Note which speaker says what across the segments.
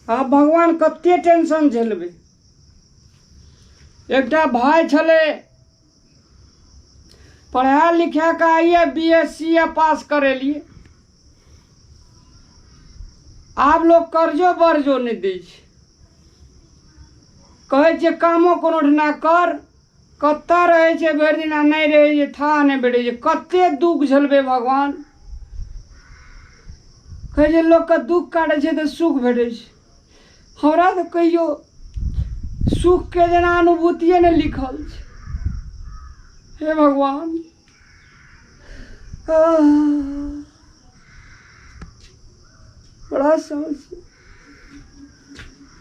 Speaker 1: आब भगवान कते टेंशन झेलबै। एकटा भाय छलै, पढ़ा लिखा कऽ आइए बी एस सी ए पास करेलियै। आब लोक कर्जो बर्जो नहि दै छै, कहै छै कामो कोनो ठिना कर। कतऽ रहै छै भरि दिन आ नहि रहै छै, थाह नहि भेटै छै। कते दुःख झेलबै भगवान। कहै छै लोकके दुःख काटै छै तऽ सुख भेटै छै। हमरा तऽ कहियो सुखके जेना अनुभूतिए नहि लिखल छै। हे भगवान, बड़ा समस्या।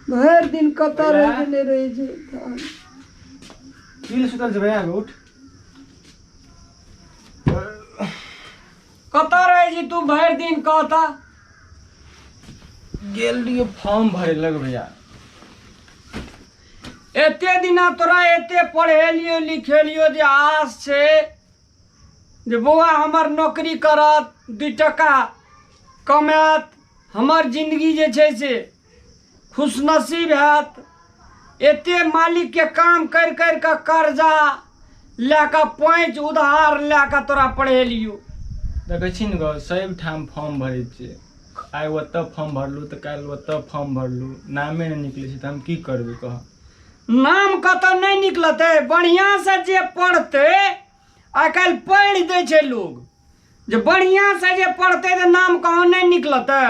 Speaker 1: भरि दिन कतऽ रहि गेलै, रहै छै थाह नहि।
Speaker 2: की ले सुतल छै भैया? उठ।
Speaker 1: कतऽ रहै छी तू भरि दिन, कहता?
Speaker 2: गेल रहियो फॉर्म भरे लग भैया।
Speaker 1: एते दिना तोरा एते पढ़ेलियो लिखेलियो जे आस छै जे बौआ हमर नौकरी करत, 2 टका कमायत, हमर जिंदगी जे छै से खुशनसीब हैत। एते मालिकके काम करि करि कऽ कर्जा लए कऽ, पैंच उधार लए कऽ तोरा पढ़ेलियो।
Speaker 2: देखै छी ने गो, सब ठाम फॉर्म भरै छियै। आइ ओतऽ फॉर्म भरलू तऽ काल्हि ओतऽ फॉर्म भरलू, नामे नहि निकलै छै, तऽ हम की करबै, कह?
Speaker 1: नाम कतऽ नहि निकलतै? बढ़िआँसँ जे पढ़तै, आइ काल्हि पढ़ि दै छै लोग, जे बढ़िआँसँ जे पढ़तै तऽ नाम कहाँ नहि निकलतै?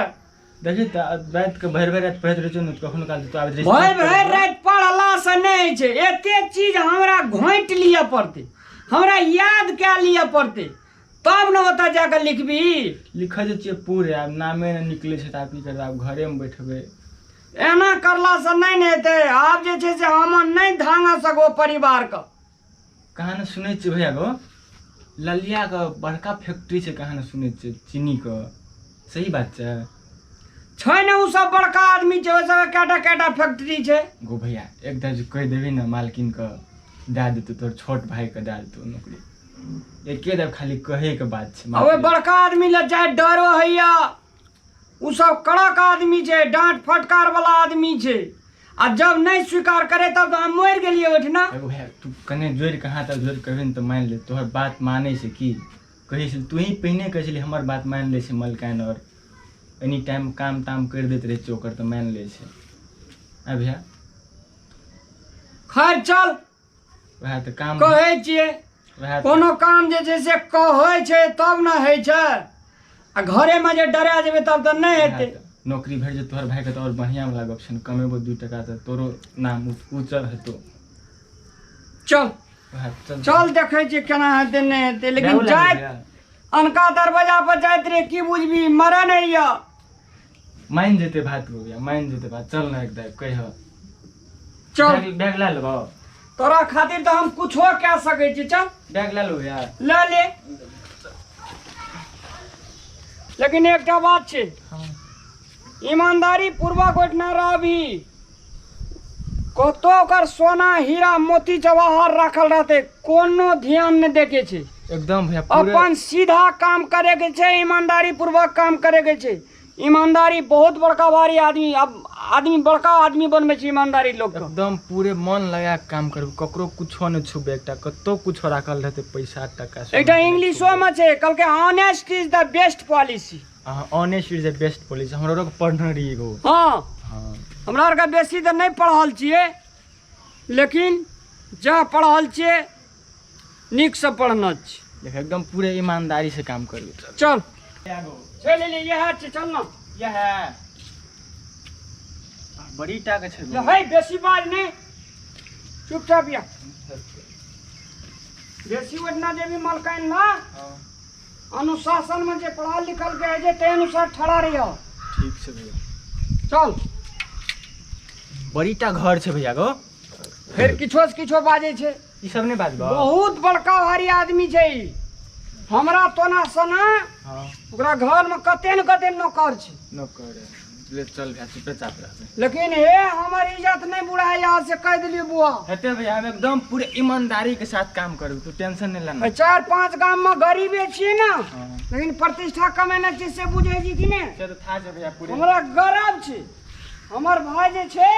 Speaker 2: देखी तऽ, रातिके भरि भरि राति पढ़ैत रहै छियौ ने, कखनो काल तऽ आबैत रहै।
Speaker 1: भरि भरि राति पढ़लासँ नहि होइ छै। एते चीज हमरा घोंटि लिअ पड़तै, हमरा याद कए लिअ पड़तै, तब ने ओतऽ जाकऽ लिखबही।
Speaker 2: लिखै जे छियै पूरे, आब नामे नहि निकलै छै तऽ आब की करबै? आब घरेमे बैठबै।
Speaker 1: एना करलासँ नहि ने हेतै। आब जे छै से हम नहि धांगा सकबो परिवारके।
Speaker 2: कहाँ ने सुनै छियै भैया गो, ललियाके बड़का फैक्ट्री छै, कहाँ ने सुनै छियै चीनीके, सही बात छै?
Speaker 1: छै ने, ओ सब बड़का आदमी छै, ओहि सबके कएटा कएटा फैक्ट्री छै।
Speaker 2: गो भैया, एक दर्ज कहि देबही ने मालकिनके, दए देतौ, तोहर छोट भाइके दए देतौ नौकरी। एके दर खाली कहैके बात छै।
Speaker 1: ओहि बड़का आदमी लए जाय डरो होइया। ओ सब कड़क आदमी छै, डाँट फटकार वाला आदमी छै, आ जब नहि स्वीकार करे तब तऽ हम मरि गेलियै ओहिठिना।
Speaker 2: एगो भैया, तू कने जोड़ि कऽ हाथ जोड़ि कहबही ने तऽ मानि ले, तोहर बात मानै छै। की कहै छली तू ही पहिने? कहै छली हमर बात मानि लै छै मलकाइन, आओर एनी टाइम काम ताम करि दैत रहै छै ओकर, तऽ मानि लै छै। आ भैया?
Speaker 1: खैर चल।
Speaker 2: वएह तऽ काम
Speaker 1: कहै छियै।
Speaker 2: वएह
Speaker 1: कोनो काम जे छै से कहै छै तब ने होइ छै, आ घरेमे जे डरा जेबै तब तऽ नहि हेतै।
Speaker 2: नौकरी भेट जेतौ तोहर भाइके तऽ आओर बढ़िआँ वला गप छै ने। कमेबो 2 टका तऽ तोरो नाम ऊँच हेतौ।
Speaker 1: चल।
Speaker 2: वएह चल।
Speaker 1: चल, देखै छियै केना हेतै, नहि हेतै, लेकिन
Speaker 2: बैगो लए
Speaker 1: जाइत
Speaker 2: लेबै?
Speaker 1: अनका दरवाजा पर जाइत रहे, की बुझबी, मरे नहि यऽ।
Speaker 2: मानि जेतै भात गो भैया, मानि जेतै भात। चल ने, एक दाइ कह।
Speaker 1: चल।
Speaker 2: बैग लए लेबौ?
Speaker 1: तोरा खातिर तऽ हम कुछो कए सकै छी, चल।
Speaker 2: बैग लए लेबौ भैया?
Speaker 1: लए ले, लेकिन एकटा बात छै, ईमानदारी पूर्वक ओहिठिना रहबही। कतौ ओकर सोना हीरा मोती जवाहर राखल रहतै, कोनो ध्यान नहि देके छै।
Speaker 2: एकदम भैया, पूरे
Speaker 1: अपन सीधा काम करे के छै, ईमानदारी पूर्वक काम करे के छै। ईमानदारी बहुत बड़का भारी आदमी, अब आदमी बड़का आदमी बनबै छै ईमानदारी लोक के।
Speaker 2: एकदम पूरे मन लगा के काम करबै, ककरो कुछो नहि छुबै। एकटा कतौ कुछो राखल रहतै पैसा टका सोना,
Speaker 1: एकटा
Speaker 2: नहि
Speaker 1: इंग्लिशो में छै, कहलकै honest is the best policy.
Speaker 2: छुबै। Honest is the best policy, हमरो के पढ़ने रहियै गो।
Speaker 1: हँ। हमरा आरके बेसी तऽ नहि पढ़ल छियै, लेकिन जँ पढ़ल छियै, नीकसँ पढ़ने छी।
Speaker 2: देख, एकदम पूरे ईमानदारी से काम करबै, चल।
Speaker 1: चल, चलि एलियै, इएह छै, चल ने।
Speaker 2: इएह बड़ी टा के छै गो।
Speaker 1: है, बेसी बाज नहि, चुपचाप या बेसी ओहिठिना जेबी मलकाइन ला। अनुशासन में जे पढ़ल लिखल के है, जे ताहि अनुसार ठड़ा रहियो।
Speaker 2: ठीक छै भैया।
Speaker 1: चल।
Speaker 2: बड़ी टा घर छै भैया गो।
Speaker 1: फेर किछो से किछो बाजै छै।
Speaker 2: ई सब नहि बाजबो।
Speaker 1: बहुत बड़का भारी आदमी छै ई। हमरा तोना सना ओकरा घर में कते ने कते नौकर छै।
Speaker 2: नौकर ले। चल भैया, चुपे चाप रहबै।
Speaker 1: लेकिन हे, हमर इज्जत नहीं बुढ़ा यहाँ से कह दिलियो बुआ।
Speaker 2: हेतै भैया, हम एकदम पूरे ईमानदारी के साथ काम करबै, तू टेंशन नहीं लेना।
Speaker 1: 4-5 गाम में गरीबे छियै ने, लेकिन प्रतिष्ठा कमेने छी, से बुझै छी कि नहि?
Speaker 2: से तऽ था छै भैया पूरे।
Speaker 1: हमरा गर्व छै। हमर भाय जे छै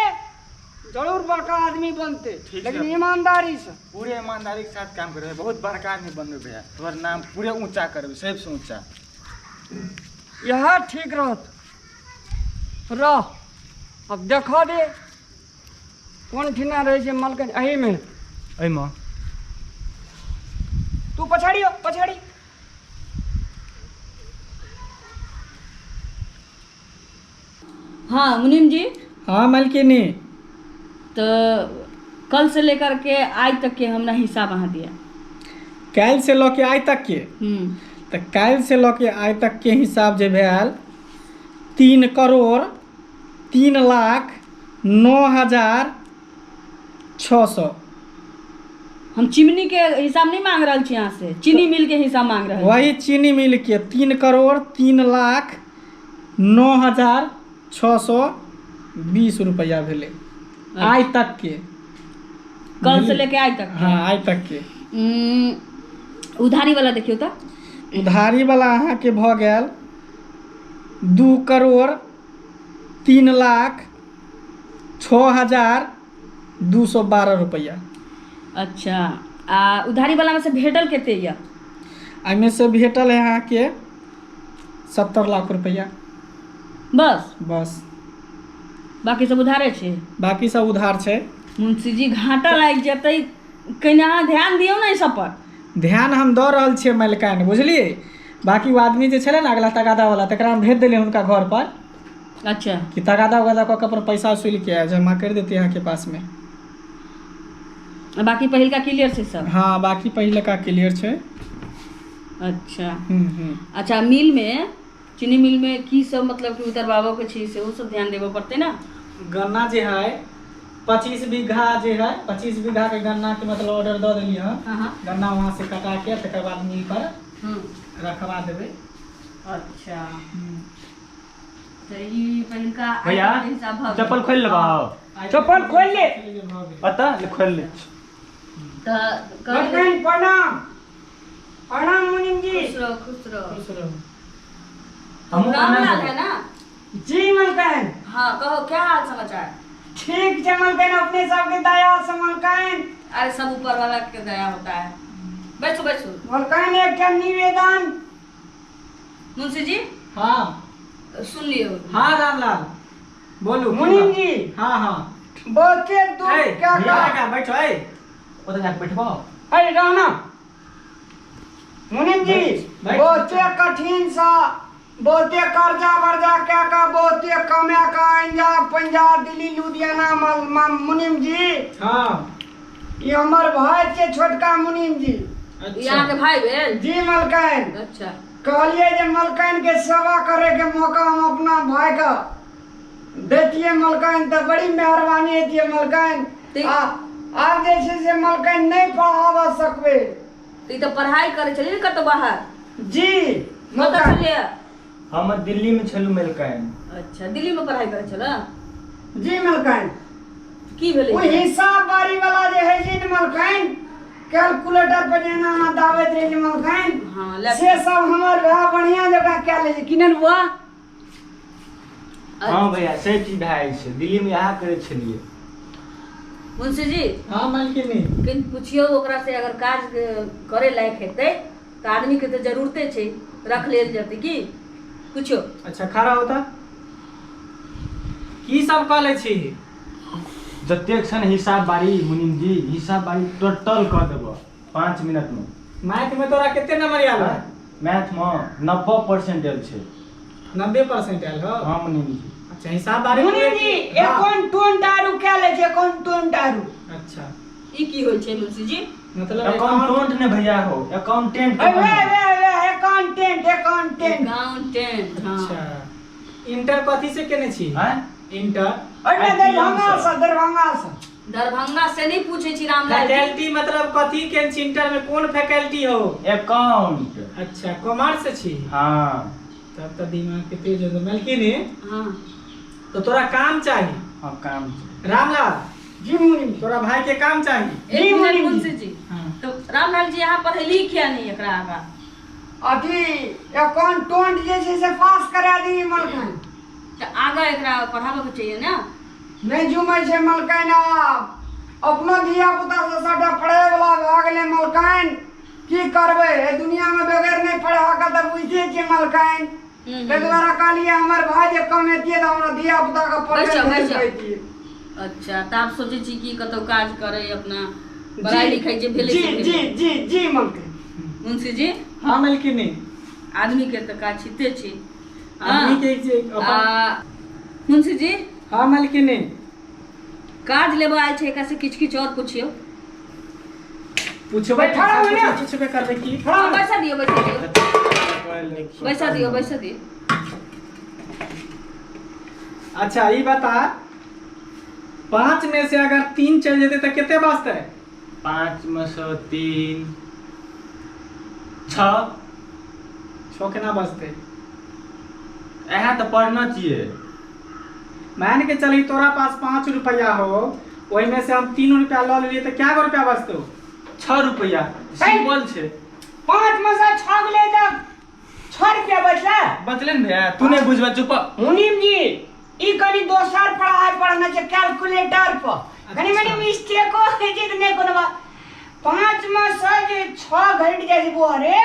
Speaker 1: जरूर बड़का आदमी बनतै,
Speaker 2: ठीक
Speaker 1: लेकिन
Speaker 2: छै।
Speaker 1: ईमानदारी से।
Speaker 2: पूरे ईमानदारी के साथ काम करबै, बहुत बड़का आदमी बनबै भैया, तोहर नाम पूरे ऊंचा करबै, सबसे ऊंचा।
Speaker 1: इएह ठीक रहत। रह, अब देखऽ दे कोन ठिना रहै छै मलकन। एहिमे
Speaker 2: एहिमे
Speaker 1: तू पछाड़ी हो, पछाड़ी।
Speaker 3: हाँ मुनीम जी।
Speaker 4: हाँ मालकिनी।
Speaker 3: तो कल से लेकर के आज तक के हमरा हिसाब अहाँ दिया।
Speaker 4: काल्हि से लऽ के आइ तक के? तऽ काल्हि से लऽ के आइ तक के हिसाब जे भेल 3,03,09,600।
Speaker 3: हम चिमनी के हिसाब नहीं मांग रहल छी अहाँ से, चीनी मिल के हिसाब मांग रहल छी।
Speaker 4: वही चीनी मिल के 3,03,09,620 रुपया भेलै आइ तक के।
Speaker 3: कल से लेके आइ तक?
Speaker 4: हाँ, आइ तक के।
Speaker 3: उधारी वाला देखियौ तऽ।
Speaker 4: उधारी वाला अहाँके भऽ गेल 2,03,06,212 रुपया।
Speaker 3: अच्छा, आ उधारी वाला में से भेटल कते यऽ?
Speaker 4: एहिमे से भेटल है अहाँके 70 लाख रुपया।
Speaker 3: बस?
Speaker 4: बस।
Speaker 3: बाकी सब उधारे छै?
Speaker 4: बाकी सब उधार छै।
Speaker 3: मुंशी जी घाटा लागि जेतै, कनि अहाँ ध्यान दियौ ने एहि सब पर।
Speaker 4: ध्यान हम दऽ रहल छियै मलिकाइन, बुझलियै? बाकी ओ आदमी जे छलै ने अगला तगादा वाला, तकरा हम भेज देलियै हुनका घर पर।
Speaker 3: अच्छा।
Speaker 4: कि तगादा उगादा कऽ के अपन पैसा वसूल के जमा करि देतै अहाँके पासमे।
Speaker 3: आ बाकी पहिलका क्लियर छै सब?
Speaker 4: हाँ, बाकी पहिलका क्लियर छै।
Speaker 3: अच्छा।
Speaker 4: हूँ।
Speaker 3: अच्छा, मिल में, चीनी मिल में की सब मतलब कि उतरबाबऽ के छै सेहो सब ध्यान देबऽ पड़तै ने?
Speaker 4: गन्ना जे है 25 बीघा जे है, 25 बीघा के गन्ना के मतलब ऑर्डर दऽ देलियै हँ।
Speaker 3: हाँ, हाँ।
Speaker 4: गन्ना वहाँ से कटा के तकर बाद मिल पर रखवा देबै।
Speaker 3: अच्छा, तऽ ई पहिलका
Speaker 2: भैया,
Speaker 3: हिसाब भऽ गेल।
Speaker 2: चप्पल खोलि लेबौ?
Speaker 1: चप्पल खोलि ले।
Speaker 2: अतऽ खोलि लै छी।
Speaker 3: तऽ
Speaker 1: मलकाइन प्रणाम। प्रणाम मुनीम जी।
Speaker 3: खुश रहो, खुश रहो।
Speaker 4: खुश रहू।
Speaker 2: हमहूँ
Speaker 3: रामलाल
Speaker 2: प्रणाम।
Speaker 3: है ना?
Speaker 1: जी मलकाइन।
Speaker 3: हाँ कहो, क्या हाल समाचार?
Speaker 1: ठीक छै मलकाइन, अपने सबके दया से मलकाइन।
Speaker 3: अरे सब ऊपर वाला के दया होता है। बैठो बैठो।
Speaker 1: मलकाइन एकटा निवेदन।
Speaker 3: मुंशी जी।
Speaker 4: हाँ।
Speaker 3: सुन लियो।
Speaker 4: हाँ रामलाल बोलू।
Speaker 1: मुनीम जी।
Speaker 4: हाँ हाँ।
Speaker 1: बहुते दुख
Speaker 4: ए,
Speaker 1: क्या
Speaker 4: भैया
Speaker 1: का-
Speaker 4: का बैठो, ए।
Speaker 2: ओतऽ जाके बैठबो।
Speaker 1: अरे रहना मुनीम जी,
Speaker 4: बैठ।
Speaker 1: बहुते कठिन सा, बहुते कर्जा वर्जा कए कऽ, बहुते कमा कऽ अंजा पंजाब दिल्ली लुधियाना मुनीम जी।
Speaker 4: हाँ।
Speaker 1: ई हमर भाई छै छोटका मुनीम जी।
Speaker 4: अच्छा।
Speaker 3: ई अहाँके भाई भेल?
Speaker 1: जी मलकाइन।
Speaker 3: अच्छा।
Speaker 1: कहलियै जे मलकाइन के सेवा करे के मौका हम अपना भाई के दैतियै मलकाइन, तऽ बड़ी मेहरबानी हेतियै मलकाइन। आब जे छै से मलकाइन नहि पढ़ाबऽ सकबै।
Speaker 3: तऽ ई तऽ पढ़ाई करै छलियै ने कतौ बाहर?
Speaker 1: जी,
Speaker 3: कतऽ
Speaker 1: मलकाइन।
Speaker 3: छलियै?
Speaker 2: हम दिल्ली में छलहुँ मलकाइन।
Speaker 3: अच्छा, दिल्ली में पढ़ाई करै छलऽ?
Speaker 1: जी मलकाइन।
Speaker 3: की भेलै?
Speaker 1: ओ हिसाब बारी वाला जे है छै ने मलकाइन, कैलकुलेटर पर जे एना एना दाबैत रहै छै मलकाइन,
Speaker 3: हाँ, लैपटॉप।
Speaker 1: से सब हमर भाय बढ़िया जकाँ कए लै छै। कि ने बुआ?
Speaker 2: हाँ भैया, से चीज भए जाइ छै, दिल्ली में इएह करै छलियै।
Speaker 3: मुंशी जी।
Speaker 4: हाँ मालकिनी।
Speaker 3: कनि पुछियौ ओकरा से, अगर काज करे लायक हेतै तऽ आदमी के तऽ जरूरते छै, रख लेल जेतै की? पुछियौ।
Speaker 4: अच्छा खड़ा होता, की सब कऽ लै छी?
Speaker 2: जतेक छन हिसाब बारी मुनीम जी, हिसाब बारी टोटल कऽ देबऽ 5 मिनट में।
Speaker 4: मैथ में तोरा कते नंबर आयल है?
Speaker 2: मैथ में 90% आयल छै।
Speaker 4: 90% आयल हो?
Speaker 2: हाँ मुनीम जी।
Speaker 4: अच्छा, हिसाब बारी
Speaker 1: मुनीम जी,
Speaker 4: हाँ।
Speaker 1: अकाउंटेंट आरू कए लै छै, अकाउंटेंट आरू।
Speaker 4: अच्छा।
Speaker 3: ई की होइ छै मुंशी जी?
Speaker 4: मतलब
Speaker 2: अकाउंटेंट ने भैया हो, अकाउंटेंट।
Speaker 1: अरे वे वे वे, अकाउंटेंट, अकाउंटेंट।
Speaker 3: अकाउंटेंट, हाँ।
Speaker 4: अच्छा, इंटर कथी से केने छी?
Speaker 2: हैं?
Speaker 4: इंटर।
Speaker 1: अरे
Speaker 2: IPM
Speaker 1: Darbhanga
Speaker 2: से।
Speaker 1: से, दरभंगा से।
Speaker 3: दरभंगा से नहीं पूछे छी रामलाल जी।
Speaker 4: फैकल्टी मतलब कथी केने छी इंटर में, कोन फैकल्टी हो?
Speaker 2: अकाउंट।
Speaker 4: अच्छा, कॉमर्स से छी?
Speaker 2: हाँ।
Speaker 4: तब तऽ दिमाग के तेज हो। मलकिनी।
Speaker 3: हाँ।
Speaker 4: तो तोरा काम चाही?
Speaker 2: हाँ, काम चाही।
Speaker 4: रामलाल
Speaker 1: जी मुनीम जी।
Speaker 4: तोरा भाई के काम चाही?
Speaker 3: एक
Speaker 1: जी,
Speaker 3: मिनट
Speaker 1: मुनीम जी।
Speaker 3: मुंशी जी।
Speaker 4: हाँ।
Speaker 3: तो रामलाल जी यहाँ पढ़ेली किया नहीं एकरा आगा?
Speaker 1: अथी अकाउंटेंट जे छै से पास करा दी मलकान।
Speaker 3: तऽ आगाँ एकरा पढ़ाबऽके चाहिए ने।
Speaker 1: नहि जुमै छै मलकाइन, आब अपनो धिया पुता से सबटा पढ़े वाला भए गेलै मलकाइन। की करबै, एहि दुनियामे बगैर नहि पढ़ाके तऽ बुझिते छियै मलकाइन। ताहि दुआरे कहलियै हमर भाय जे कमेतियै तऽ हमरा धिया पुताके पढ़ै
Speaker 3: बैसो, बैसो।
Speaker 1: भेजतियै।
Speaker 3: अच्छा, तऽ आब सोचै छी कि कतहु काज करै, अपना पढ़ाइ लिखाइ जे भेलै
Speaker 1: जी
Speaker 3: से
Speaker 1: जी
Speaker 3: भेलै।
Speaker 1: जी जी मलकाइन।
Speaker 3: मुंशी जी।
Speaker 4: हाँ मलकिनी।
Speaker 3: आदमीके तऽ काज छिते छै।
Speaker 4: आदमी के जे अपन
Speaker 3: आ मुंशी जी।
Speaker 4: हाँ मलकिनी।
Speaker 3: काज लेबऽ आयल छै, एकरा से किछु किछु आओर पुछियौ।
Speaker 4: पूछबै?
Speaker 1: बैठा रहू ने।
Speaker 4: पूछबे करबै की।
Speaker 3: हाँ, बैसा दियौ, बैसा दियौ, बैसा दियौ, बैसा दियौ।
Speaker 4: अच्छा ई बता, 5 में से अगर 3 चल जेते तऽ कते बचतै?
Speaker 2: 5 में से 3 6।
Speaker 4: 6 केना बचतै?
Speaker 2: इएह तऽ पढ़ना छियै।
Speaker 4: मान के चली तोरा पास 5 रुपया हो, ओहिमे से हम 3 रुपया लऽ लेलियै तऽ क्या गो रुपया बचतौ?
Speaker 2: 6 रुपया। सिंपल छै।
Speaker 1: 5 में से 6 गेलै तऽ 6 रुपया बचलै।
Speaker 2: बचलै ने भैया, तू नहि बुझबा, चुप।
Speaker 1: मुनीम जी, ई कनि दोसर पढ़ाइ पढ़ने छै कैलकुलेटर पर, कनि मनि मिस्टेको होइ छै तऽ नहि कोनो बात। 5 में से जे 6 घटि जाइ छै बौआ रे,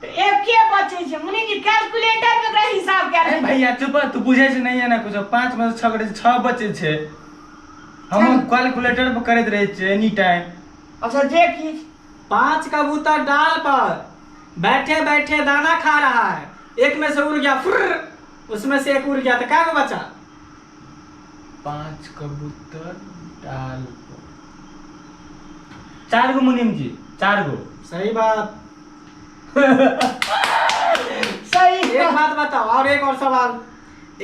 Speaker 1: तऽ एके बचै छै। मुनीम जी कैलकुलेटर पे ओकरा हिसाब कए
Speaker 2: ए
Speaker 1: लेबै।
Speaker 2: भैया चुप, तू बुझै छै नहीं है ना कुछो। 5 में से 6 घटै छै, 6 बचै छै। हम कैलकुलेटर पर करैत रहै छियै एनी टाइम।
Speaker 1: अच्छा जे किछु।
Speaker 4: 5 कबूतर डाल पर बैठे बैठे दाना खा रहा है, एक में से उड़ गया फुर्र, उसमें से एक उड़ गया तो क्या गो बचा?
Speaker 2: 5 कबूतर डाल पर 4 गो मुनीम जी, 4 गो।
Speaker 4: सही बात।
Speaker 1: सही।
Speaker 4: एक बात बताओ और एक और सवाल।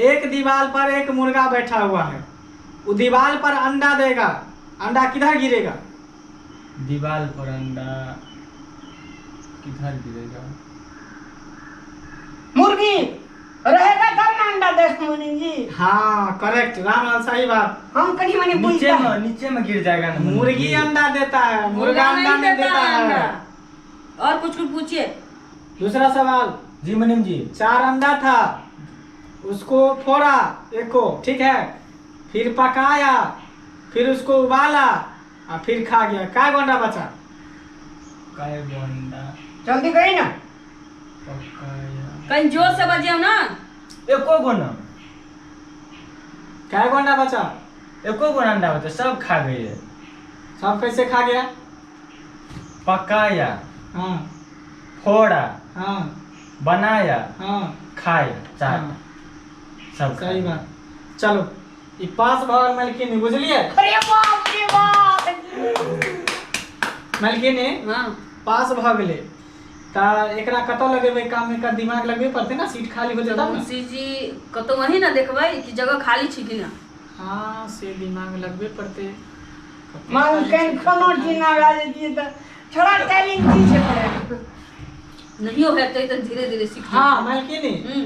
Speaker 4: एक दीवार पर एक मुर्गा बैठा हुआ है, वो दीवार पर अंडा देगा, अंडा किधर गिरेगा?
Speaker 2: दीवार पर अंडा किधर गिरेगा?
Speaker 1: मुर्गी रहेगा तब ना अंडा दे मुनीम जी।
Speaker 4: हाँ करेक्ट रामलाल, सही बात।
Speaker 1: हम कनि मनि
Speaker 2: नीचे
Speaker 1: बुझता
Speaker 2: में, नीचे में गिर जाएगा ना मुनीम
Speaker 4: मुर्गी
Speaker 2: जी।
Speaker 4: अंडा देता है, मुर्गा अंडा नहीं देता है।
Speaker 3: अंडा। और कुछ कुछ पूछिए।
Speaker 4: दूसरा सवाल।
Speaker 2: जी मुनीम जी।
Speaker 4: 4 अंडा था, उसको फोड़ा एक को, ठीक है, फिर पकाया, फिर उसको उबाला और फिर खा गया, क्या गो अंडा बचा?
Speaker 2: काय गो अंडा?
Speaker 1: जल्दी कही ना।
Speaker 2: पकाया।
Speaker 3: कहीं जोर से बजियो ना।
Speaker 2: एको गो ना।
Speaker 4: क्या गो अंडा बचा?
Speaker 2: एको गो अंडा बचा, सब खा गए।
Speaker 4: सब कैसे खा गया?
Speaker 2: पकाया,
Speaker 4: हाँ,
Speaker 2: फोड़ा,
Speaker 4: हाँ,
Speaker 2: बनाया,
Speaker 4: हाँ,
Speaker 2: खाया, 4।
Speaker 4: हाँ।
Speaker 2: सब
Speaker 4: सही
Speaker 2: खाया।
Speaker 4: बात। चलो ई पास भऽ गेल मलकिनी, बुझलियै?
Speaker 1: अरे बाप रे बाप।
Speaker 4: मलकिनी
Speaker 3: हाँ।
Speaker 4: पास भऽ गेलै तऽ एकरा कतऽ लगेबै काम? एकर दिमाग लगबे पड़तै ना, सीट खाली हो
Speaker 3: तऽ
Speaker 4: जेतै तब ना।
Speaker 3: मुंशी जी कतौ वही ना देखबै कि जगह खाली छै कि ना।
Speaker 4: हाँ से दिमाग लगबे पड़तै।
Speaker 1: मलकाइन कोनो चिन्ह भए जैतियै तऽ छोड़ा टैलेंट की छै पढ़े।
Speaker 3: नहियो हेतै तऽ धीरे धीरे सीख
Speaker 4: हाँ
Speaker 3: जेतै।
Speaker 4: मलकिनी,
Speaker 3: हम्म।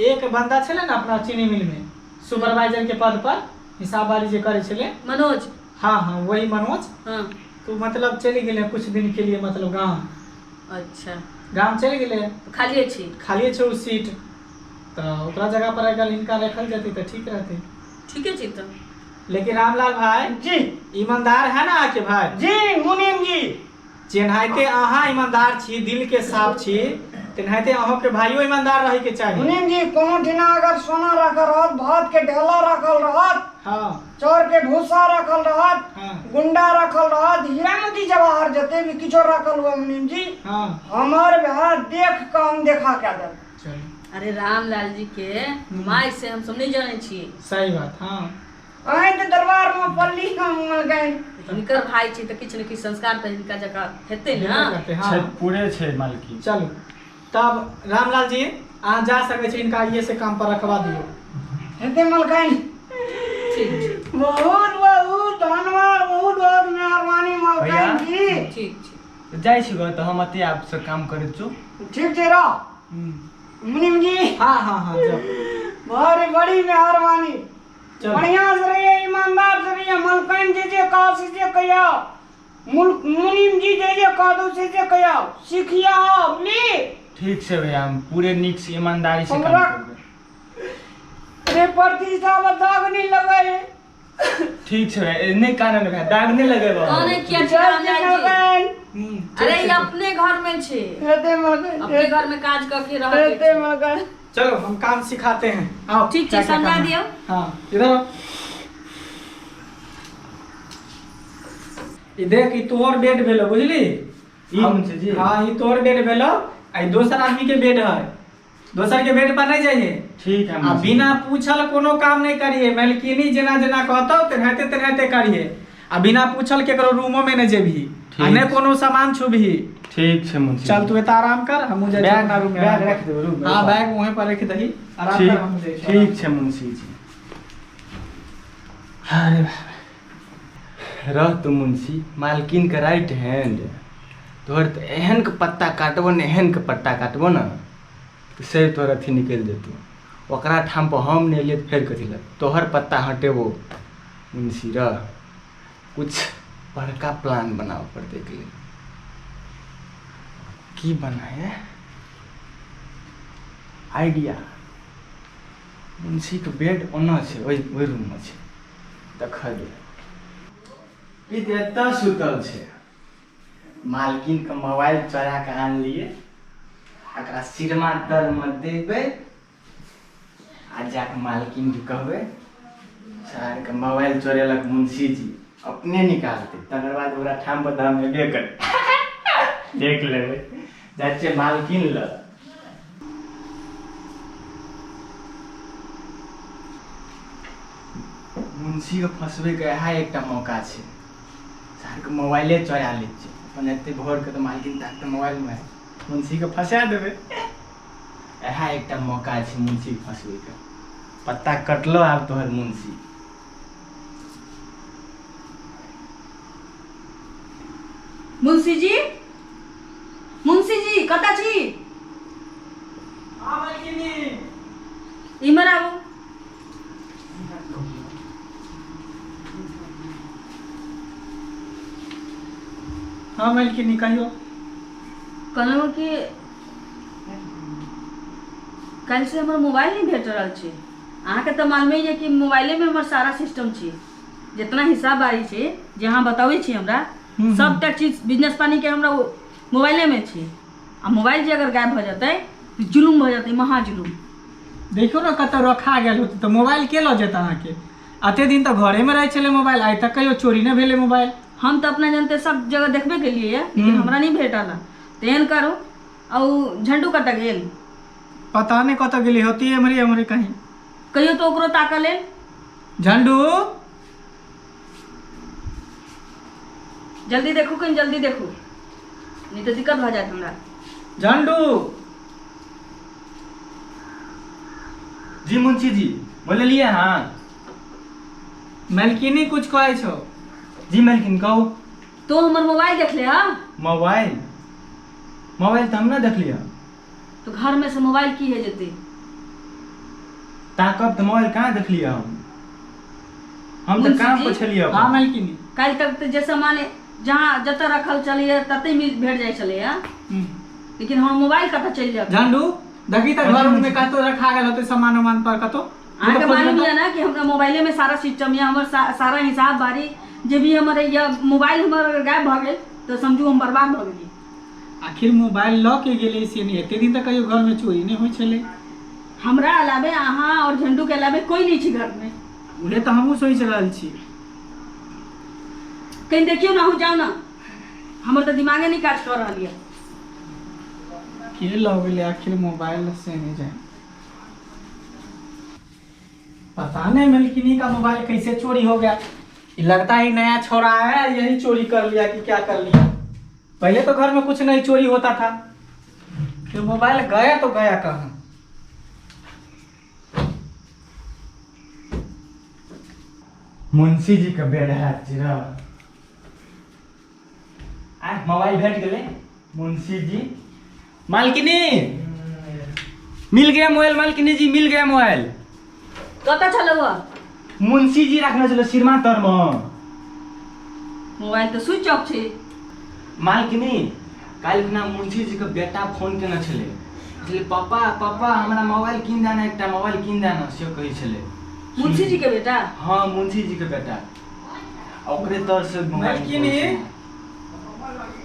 Speaker 4: एक बंदा छलै ने अपना चीनी मिल में सुपरवाइजर के पद पर हिसाब बारी जे करै छलै।
Speaker 3: मनोज।
Speaker 4: हाँ हाँ वही मनोज।
Speaker 3: हाँ।
Speaker 4: तो मतलब चलि गेलै कुछ दिन के लिए, मतलब गाँव।
Speaker 3: अच्छा।
Speaker 4: गाँव चलि गेलै।
Speaker 3: तऽ खालिए छी।
Speaker 4: खालिए छै ओ सीट, तऽ ओकरा जगह पर अगर हिनका राखल जेतै तऽ ठीक रहतै।
Speaker 3: ठीके छै तऽ।
Speaker 4: लेकिन रामलाल भाई
Speaker 1: जी।
Speaker 4: ईमानदार है ना अहाँके भाई?
Speaker 1: जी मुनीम जी।
Speaker 4: जेनाहिते अहाँ ईमानदार छी, दिल के साफ छी, तेनाहिते अहाँके भाइयो ईमानदार रहे के चाही।
Speaker 1: मुनीम जी कोनो ठिना अगर सोना राखल रहत, भात के ढेला राखल रहत,
Speaker 4: हाँ,
Speaker 1: चाउर के भूसा राखल रहत,
Speaker 4: हाँ,
Speaker 1: गुंडा राखल रहत, हीरा मोती जवाहर जते भी किछो राखल हुआ मुनीम जी,
Speaker 4: हाँ,
Speaker 1: हमर भाय देख कऽ हम देखा कए देब।
Speaker 4: चलू।
Speaker 3: अरे रामलाल जी के माय से हम सब नहीं जानै छियै।
Speaker 4: सही बात। हाँ।
Speaker 1: अहीं तऽ दरबार में पल्ली मलकाइन।
Speaker 3: हिनकर भाई छै तऽ किछु ने किछु संस्कार तऽ हिनका जकाँ हेतै ने।
Speaker 4: हेबे करतै, हाँ।
Speaker 2: छै, पूरे छै मालकी।
Speaker 4: चलू तब रामलाल जी अहाँ जा सकै छी, हिनका आइए से काम पर रखवा दियौ।
Speaker 1: हेतै मलकाइन।
Speaker 3: ठीक छै।
Speaker 1: बहुत बहुत धन्यवाद, बहुत बहुत मेहरबानी मलकाइन
Speaker 2: भैया।
Speaker 1: जी।
Speaker 3: ठीक छै।
Speaker 2: जाइ छी गो तऽ हम अते आपसे काम करैत छु।
Speaker 1: ठीक छै रह।
Speaker 4: हम्म।
Speaker 1: मुनीम जी।
Speaker 4: हाँ हाँ हाँ जाओ।
Speaker 1: बड़ी बड़ी मेहरबानी।
Speaker 4: चलो।
Speaker 1: बढ़िया से रहिए, ईमानदार से रहिए। मलकाइन जे जे कहो से जे कहियो, मुनीम जी जे जे कह दो से जे कहियो, सीखिया ली।
Speaker 2: ठीक छै भैया, हम पूरे नीक से ईमानदारी से काम
Speaker 1: हमरा
Speaker 2: करबै।
Speaker 1: एते प्रतिष्ठा में दाग नहीं लगे है।
Speaker 2: ठीक छै भाई, नहि कानऽ ने भाई, दाग नहि लगेबो।
Speaker 3: कौन है किया
Speaker 1: जय
Speaker 3: रामलाल जी?
Speaker 1: मगन
Speaker 3: अरे ई अपने घर में छे,
Speaker 1: एते मगन
Speaker 3: अपने घर में काज करके रहते
Speaker 1: एते मगन।
Speaker 4: चलो हम काम सिखाते हैं, आओ।
Speaker 3: ठीक
Speaker 4: क्या
Speaker 3: छै,
Speaker 4: क्या
Speaker 3: समझा
Speaker 4: काम है?
Speaker 3: दियौ।
Speaker 4: हाँ इधर आओ। ई देख, ई तोहर बेड भेलो, बुझली?
Speaker 2: ई मुंशी जी?
Speaker 4: हाँ, ई तोहर बेड भेलो आ ई दोसर आदमी के बेड है, दोसर के बेड पर नहीं जाइए।
Speaker 2: ठीक है
Speaker 4: आ
Speaker 2: मुंशी।
Speaker 4: बिना पूछल कोनो काम नहीं करिए, मालकिनी जेना जेना कहतौ तेनाहिते तेनाहिते करिए, आ बिना पूछल केकरो रूमो में नहीं जेबही आ
Speaker 2: ठीक।
Speaker 4: नहि कोनो सामान छुबही।
Speaker 2: ठीक छै मुंशी।
Speaker 4: चल तू एतऽ आराम कर, हमहूँ जाइ छी
Speaker 2: बैग
Speaker 4: अपना रूम में।
Speaker 2: बैग
Speaker 4: आराम
Speaker 2: राखि
Speaker 4: कर।
Speaker 2: देबै रूम में।
Speaker 4: हाँ, बैग वहीं पर रख दही, आराम कर, हमहूँ जाइ
Speaker 2: ठीक
Speaker 4: छी।
Speaker 2: ठीक छै मुंशी जी। अरे बाप, रह तू मुंशी मालकिन के राइट हैंड, तोहर तऽ एहन के पत्ता काटबो ने, एहन के पत्ता काटबो ने तऽ से तोहर अथी निकलि जेतौ। ओकरा ठाम पर हम नहि एलियै तऽ फेर कथी लए तोहर पत्ता हटेबो मुंशी। रह, कुछ बड़का प्लान बनाबऽ पड़तै एहिके लेल। की बनाए आइडिया? मुंशीके बेड ओना छै, ओहि ओहि रूममे छै, देखऽ दे। ई तऽ एतऽ सुतल छै। मालकिनके मोबाइल चोरा कऽ आनलियै, एकरा सिरमा तरमे देबै आ जाकऽ मालकिनके कहबै सारके मोबाइल चोरेलक मुंशी जी, अपने निकालतै। तकर बाद ओकरा ठाम पर तऽ हम एबे करबै, देख लेबै। जाइ छियै मालकिन लग। मुंशीके फंसबैके इएह एकटा मौका छै। सारके मोबाइले चोरा लै छियै अपन, एते भोरके तऽ मालकिन ताकतै मोबाइलमे, मुंशीके फंसा देबै। इएह एकटा मौका छै मुंशीके फंसबैके। पत्ता कटलो आब तोहर मुंशी।
Speaker 3: मुंशी जी, मुंशी जी, कतऽ छी?
Speaker 4: हाँ मालकिनी।
Speaker 3: इम्हर आबू।
Speaker 4: हाँ मालकिनी, कहियो।
Speaker 3: कहलहुँ कि काल्हि से हमर मोबाइल नहि भेट रहल छै। अहाँके तऽ मालूमे यऽ कि मोबाइलेमे हमर सारा सिस्टम छै, जितना हिसाब बारी छै जे अहाँ बताबै छी हमरा, सबटा चीज बिजनेस पानीके हमरा मोबाइलेमे छै। आ मोबाइल जे अगर गायब भऽ जेतै तऽ जुलुम भऽ जेतै, महा जुलुम।
Speaker 4: देखियौ ने कतऽ रखा गेल होतै, तऽ मोबाइल के लऽ जेतै अहाँके? एते दिन तऽ घरेमे रहै छलै मोबाइल, आइ तक कहियो चोरी नहि भेलै मोबाइल।
Speaker 3: हम तऽ अपना जानते सब जगह देखबे केलियै यऽ, लेकिन हमरा नहि भेटल। तऽ एहन करू, आ ओ झंडू कतऽ गेल?
Speaker 4: पता नहि कतऽ गेली होती, एम्हरे एम्हरे कहीं।
Speaker 3: कहियो तऽ ओकरो ताकऽ लेल।
Speaker 4: झंडू,
Speaker 3: जल्दी देखू, कहीं जल्दी देखू, नहीं तो दिक्कत भऽ जायत हमरा।
Speaker 4: झंडू।
Speaker 2: जी मुंशी जी, बोललियै अहाँ?
Speaker 4: मालकिनी कुछ कहै छौ।
Speaker 2: जी मालकिन, कहू।
Speaker 3: तो हमर मोबाइल देख ले। हाँ
Speaker 2: मोबाइल? मोबाइल तऽ हम नहि देखलियै।
Speaker 3: तो घर में से मोबाइल की है जेते?
Speaker 2: ताकब तऽ मोबाइल कहाँ देखलियै हम? हम तऽ
Speaker 3: मुंशी
Speaker 2: काम
Speaker 3: जी?
Speaker 2: पर छलियै।
Speaker 4: हाँ मालकिनी।
Speaker 3: काल्हि तक तऽ जे सामान जहाँ जतऽ रखल छलैए ततै भेट जाइ छलैए, लेकिन हमर मोबाइल कतऽ चलि जायत?
Speaker 4: झंडू, देखी तऽ घर में कतौ रखा गेल होतै सामान उमान पर कतौ।
Speaker 3: अहाँके मालूम यऽ ना कि हमरा मोबाइले में सारा सिस्टम यऽ, हमर सारा हिसाब बारी जे भी हमर यऽ। मोबाइल हमर अगर गायब भऽ गेल तऽ समझू हम बर्बाद भऽ गेली।
Speaker 4: आखिर मोबाइल लऽ के गेलै से नहि? एते दिन तक कहियो घर में चोरी नहि होइ छलै।
Speaker 3: हमरा अलावे, अहाँ और झंडू के अलावे कोई नहीं छै घर में।
Speaker 4: उहे तऽ हमहूँ सोचि रहल छी।
Speaker 3: कहीं देखियौ ना, अहूँ जाउ ना, हमर तऽ दिमागे नहीं काज कऽ रहल यऽ।
Speaker 4: के लऽ गेलै आखिर मोबाइल से नहीं जाए। पता नहीं मलकिनी का मोबाइल कैसे चोरी हो गया। ये लगता है नया छोरा आया है, यही चोरी कर लिया कि क्या कर लिया। पहले तो घर में कुछ नहीं चोरी होता था, फिर मोबाइल गया तो गया कहाँ?
Speaker 2: मुंशी जी के बेड है चिरा आ मोबाइल भेट गेलै मुंशी जी। मालकिनी, मिल गया मोबाइल। मालकिनी जी, मिल गया मोबाइल।
Speaker 3: कतऽ छलौ हँ?
Speaker 2: मुंशी जी रखने छलै सिरमा तरमे।
Speaker 3: मोबाइल तऽ स्विच ऑफ छै।
Speaker 2: मालकिनी, काल्हि खुना मुंशी जी के बेटा फोन केने छलै, छलै पापा पापा हमरा मोबाइल कीन देना, एकटा मोबाइल कीन देना, से कहै छलै।
Speaker 3: मुंशी जी के बेटा?
Speaker 2: हाँ मुंशी जी के बेटा, ओकरे तर से मोबाइल।
Speaker 4: मलकिनी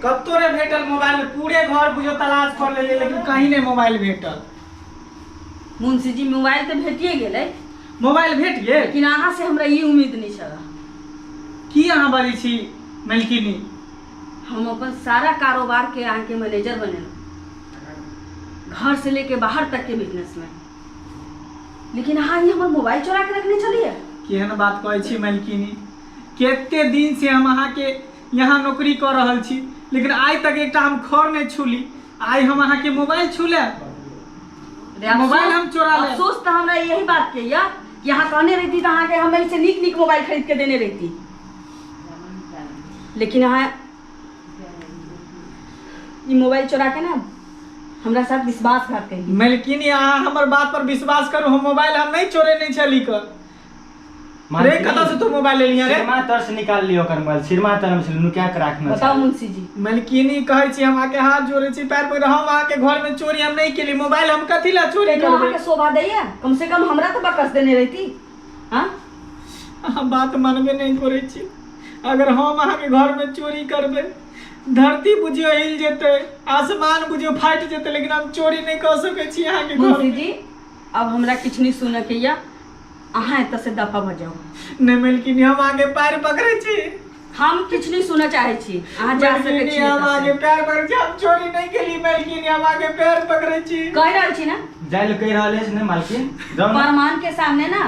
Speaker 4: कब तोरे भेटल मोबाइल? पूरे घर बुझो तलाश कर लेलियै लेकिन कहीं नहीं मोबाइल भेटल।
Speaker 3: मुंशी जी मोबाइल तऽ भेटिए गेलै।
Speaker 4: मोबाइल भेट गेल,
Speaker 3: लेकिन अहाँ से हमरा ई उम्मीद नहीं छल।
Speaker 4: की अहाँ बजै छी मलकिनी?
Speaker 3: हम अपन सारा कारोबार के अहाँके मैनेजर बनेलहुँ, घर से लेके बाहर तक के बिजनेस में, लेकिन अहाँ ई हमर मोबाइल चोरा के रखने छलियै।
Speaker 4: केहन बात कहै छी मलकिनी? कते दिन से हम अहाँके यहाँ नौकरी कऽ रहल छी लेकिन आइ तक एकटा हम खर नहीं छूली, आइ हम अहाँके मोबाइल छूले? मोबाइल हम चोरा लेब।
Speaker 3: अफसोस तऽ हमरा यही बात के या कि अहाँ कहने रहिती तऽ अहाँके हम एहिसँ नीक नीक मोबाइल खरीद के देने रहिती, लेकिन अहाँ ई मोबाइल चोरा के ना हमरा साथ विश्वासघात कैली।
Speaker 4: मलकिनी अहाँ हमर बात पर विश्वास करू, हम मोबाइल हम नहीं चोरे नहीं छली क रे। कतऽ से तू मोबाइल लेलियै रे?
Speaker 2: सिरमा तर से निकाल लियो ओकर मोबाइल, सिरमा तर में छलै, नुका के राखने
Speaker 3: बताओ
Speaker 2: छलै।
Speaker 3: मुंशी जी।
Speaker 4: मलकिनी कहै छी हम अहाँके हाथ जोड़ै छी, पैर पकड़, हम अहाँके घर में चोरी हम नहीं केली, मोबाइल हम कथी ला चोरी
Speaker 3: लेकिन
Speaker 4: करबै?
Speaker 3: अहाँके शोभा दैया? कम से कम हमरा तऽ बकस देने रहिती। हाँ
Speaker 4: अहाँ बात मानबे नहीं करै छी। अगर हम अहाँके घर में चोरी करबै धरती बुझियो हिल जेतै, आसमान बुझियो फाटि जेतै, लेकिन हम चोरी नहीं कऽ सकै छी अहाँके घर
Speaker 3: मुंशी
Speaker 4: में।
Speaker 3: जी अब हमरा किछु नहीं सुनऽ के या, अहाँ एतऽ से दफा भऽ जाउ।
Speaker 4: नहीं मलकिनी हम अहाँके पैर पकड़ै छी।
Speaker 3: हम किछु नहीं सुनऽ चाहै छी, अहाँ जा सकै
Speaker 4: मलकिनी
Speaker 3: छी
Speaker 4: हम
Speaker 3: एतऽ से।
Speaker 4: अहाँके पैर पकड़ै छी, हम चोरी नहीं केली मलकिनी, हम अहाँके पैर पकड़ै छी।
Speaker 3: कहि रहल छी ना।
Speaker 2: जाय लए कहि रहल अछि ने मालकिन, जाउ ने।
Speaker 3: प्रमाण के सामने ना,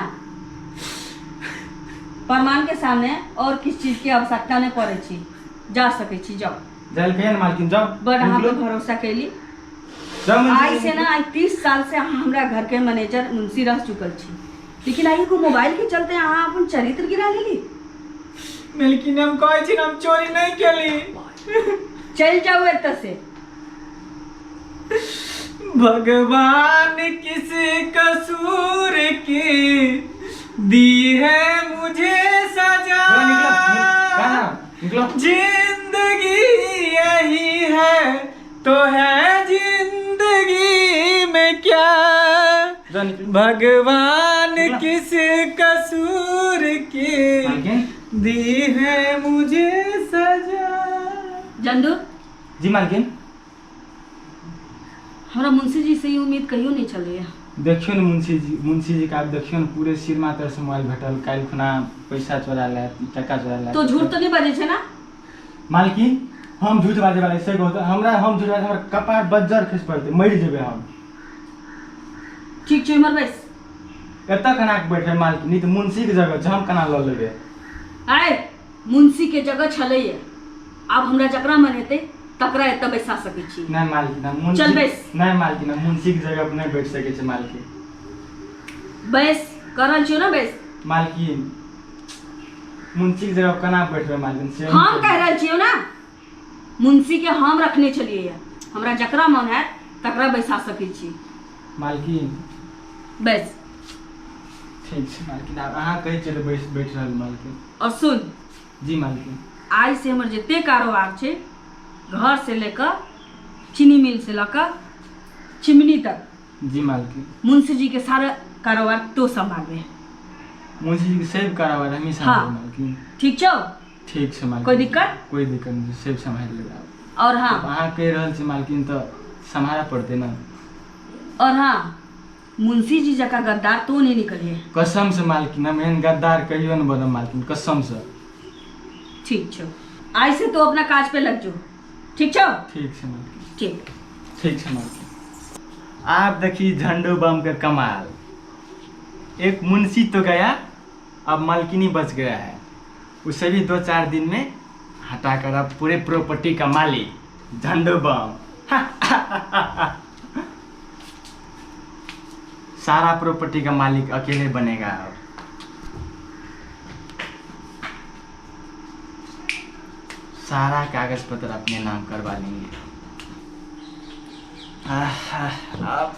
Speaker 3: प्रमाण के सामने और किस चीज के आवश्यकता नहीं पड़ै छी, जा सकै छी, जाउ।
Speaker 2: जाय लए कहिया ने मालकिन, जाउ।
Speaker 3: बड़ अहाँ पे
Speaker 2: निकलू।
Speaker 3: भरोसा कैली।
Speaker 2: जाउ मुंशी
Speaker 3: आइ
Speaker 2: जी,
Speaker 3: से ना, आइ 30 साल से अहाँ हमरा घर के मैनेजर मुंशी रह चुकल छी, लेकिन आइ एगो मोबाइल के चलते अहाँ अपन चरित्र गिरा लेली।
Speaker 4: मलकिनी हम कहै छी ना हम चोरी नहीं केली।
Speaker 3: चलि जाउ एतऽ से।
Speaker 4: भगवान किस कसूर की दी है मुझे सजा,
Speaker 2: जाउ, निकलो, जा ना, निकलो।
Speaker 4: जिंदगी यही है तो है जिंदगी में क्या,
Speaker 2: जाउ, निकलो।
Speaker 4: भगवान किस कसूर की
Speaker 2: मालकिन
Speaker 4: दी है मुझे सजा।
Speaker 3: जंदू
Speaker 2: जी मालकिन।
Speaker 3: हमरा मुंशी जी से ई उम्मीद कहियो नहीं छलैया।
Speaker 2: देखियौ ने मुंशी जी, मुंशी जी के आब देखियौ ने पूरे सिरमा तर से मोबाइल भेटल, काल्हि खुना पैसा चोरा लेत, टका चोरा लेत।
Speaker 3: तो झूठ तो नहीं बजै छै ना?
Speaker 2: मालकिन हम झूठ बाजै वाला से कहू तऽ हमरा, हम झूठ बाजै हमर कपार बज्जर खसि पड़तै, मरि जेबै हम।
Speaker 3: ठीक छै इमहर बैस।
Speaker 2: एतऽ केना के बैठबै मालकिन? ई तऽ मुंशी के जगह छै, हम केना लऽ लेबै?
Speaker 3: आय मुंशी के जगह छलैया, आब हमरा जकरा मन हेतै तकरा एतऽ बैसा सकै छी।
Speaker 2: नहि मालकिन, हम मुंशी
Speaker 3: चल बैस।
Speaker 2: नहि मालकिन, हम मुंशी के जगह पर नहि बैठ सकै छी मालकिन।
Speaker 3: बैस कर रहल छियौ ना, बैस।
Speaker 2: मालकिन मुंशी के जगह पर केना बैठबै मालकिन? से
Speaker 3: हम कहि रहल छियौ ना, मुंशी के हम रखने छलियै, हमरा जकरा मन हैत तकरा बैसा सकै छी।
Speaker 2: मालकिन
Speaker 3: बैस।
Speaker 2: ठीक छै मालकिन, आब अहाँ कहै छियै तऽ बैस बैठ रहल मालकिन।
Speaker 3: और सुन।
Speaker 2: जी मालकिन।
Speaker 3: आइ से हमर जते कारोबार छै, घर से लेकर चीनी मिल से लऽ कऽ चिमनी तक,
Speaker 2: जी मालकिन,
Speaker 3: मुंशी जी के सारा कारोबार तो संभालबे।
Speaker 2: मुंशी जी के सेव कारोबार हमही
Speaker 3: हाँ।
Speaker 2: सम्हारबै मालकिन।
Speaker 3: ठीक छौ?
Speaker 2: ठीक छै मालकिन।
Speaker 3: कोई दिक्कत?
Speaker 2: कोई दिक्कत नहीं, सेव सम्हारि लेबै आब।
Speaker 3: और हाँ,
Speaker 2: आब अहाँ कहि रहल छी मालकिन तऽ सम्हारऽ पड़तै ने।
Speaker 3: और हाँ, मुंशी जी जकाँ गद्दार तो नहीं निकलिए।
Speaker 2: कसम से मालकिन, हम एहन गद्दार कहियो नहि बनब मालकिन, कसम से।
Speaker 3: ठीक छौ, आइ से तो अपना काज पे लग जो। ठीक छौ?
Speaker 2: ठीक छै मालकिन।
Speaker 3: ठीक।
Speaker 2: ठीक छै मालकिन। आप देखी झंडू बम के कमाल, एक मुंशी तो गया, अब मालकिनी बच गया है, उसे भी 2-4 दिन में हटाकर अब पूरे प्रॉपर्टी का मालिक झंडू बम। सारा प्रॉपर्टी का मालिक अकेले बनेगा अब। सारा कागज पत्र अपने नाम करवा लेंगे। आह, अब